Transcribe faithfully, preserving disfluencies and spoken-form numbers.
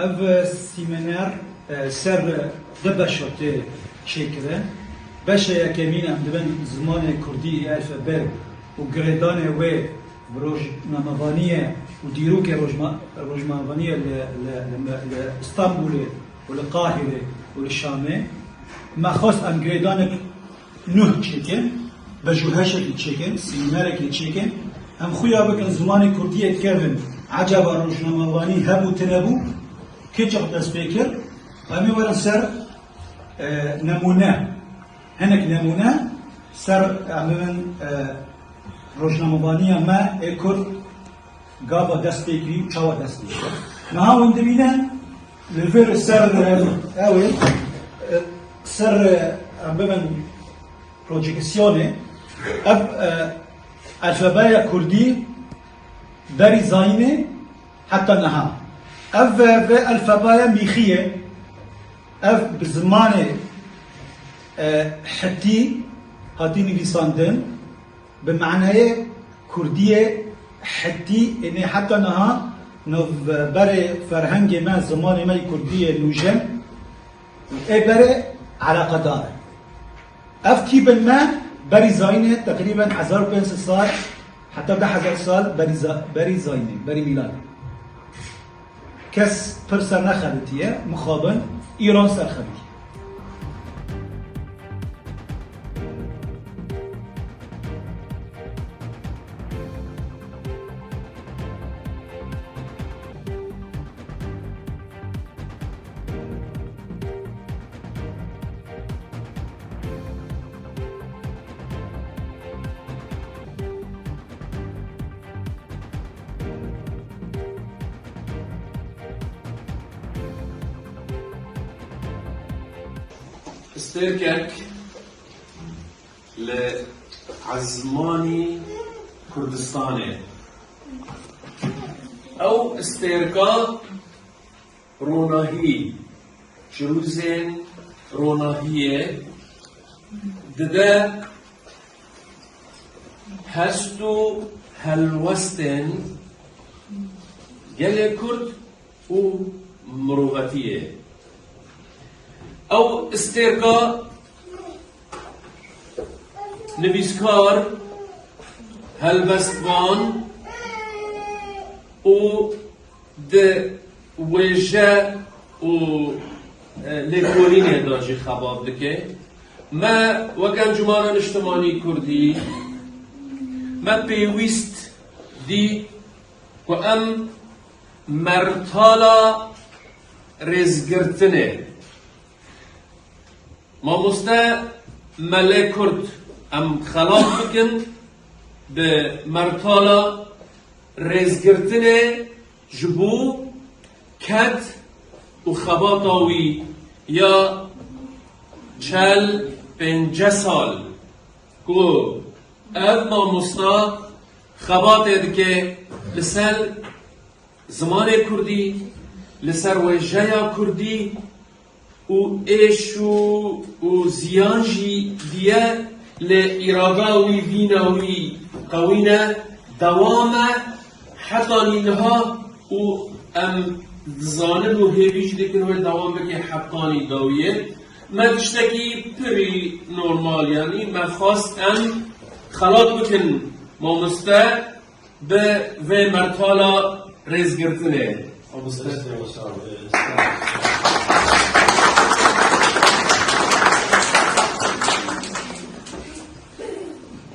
Ev sîmîner, e, ser du beşa tê çêkirin. Beşa yekemîn em dibin zimanê kurdî, alfabe û girêdanê wê bi rojnamevaniyê û dîrokê rojma-, rojnamevaniyê li, li, li, li Stenbolê û li Qahirê û li Şamê. Me xwest em girêdanek nuh çêkin, pejûheşekî çêkin, sîmînerekî çêkin. Em xuya bikin zimanê kurdî yê dikevin. Ecaba rojnamevanî hebû, tune bû? Kê çax dest pê kir? Em ê werin ser, e, nemûne. Hinek nemûne ser, em bibin, e, rojnamevaniya me ê kurd gava dest pê kirî û çawa dest pê kir. Niha hûn dibînin li vir ser, e, ew ê, e, ser, e, em bibin projeksiyonê. Ev, e, alfabeya kurdî berî zayînê heta niha. Ev, e, vê alfabeya mîxî ye. Ev bi zimanê, e, hetî hatî nivîsandin. Bi maneyê kurdiyê hetî, ênê heta niha navberê ferhengê me, zimanê me yê kurdî yê nûjen ê berê eleqedar e. Ev tîbin me berî zayînê teqrîben hezar û pênc sed sal heta du hezar sal berî za-, berî zayînê, berî mîladê. Kes pir ser nexebitiye, mixabin, Îran serxebitiye. Stêrkek li ezmanî Kurdistanê. Ew stêrka ronahî, çirûzên ronahiyê dide hest û helwestên gelê Kurd û mirovetiyê. Ew stêrka nivîskar, helbestvan û di wêje û, e, lêkolînê de jî xebat dike. Me wek Encûmena Niştimanî Kurdî, me pêwîst dî ku em mertala rêzgirtinê, mamoste Mele Kurd, em xelat bikin, bi mertala rêzgirtinê ji bo ked û xebata wî ya çel pêncî sal ku ev mamosta xebatê dike li ser zimanê kurdî, li ser wêjeya kurdî û êş û, û ziyan jî diye, lê îrada wî, vîna wî qewî ne, dewam e hetanî niha û em dizanin û hêvî jî dikin wê dewam bike hetanî dawiyê. Me tiştekî pirî normal, yanî me xwest em xelat bikin mamoste bi vê mertala rêzgirtinê. Mamoste.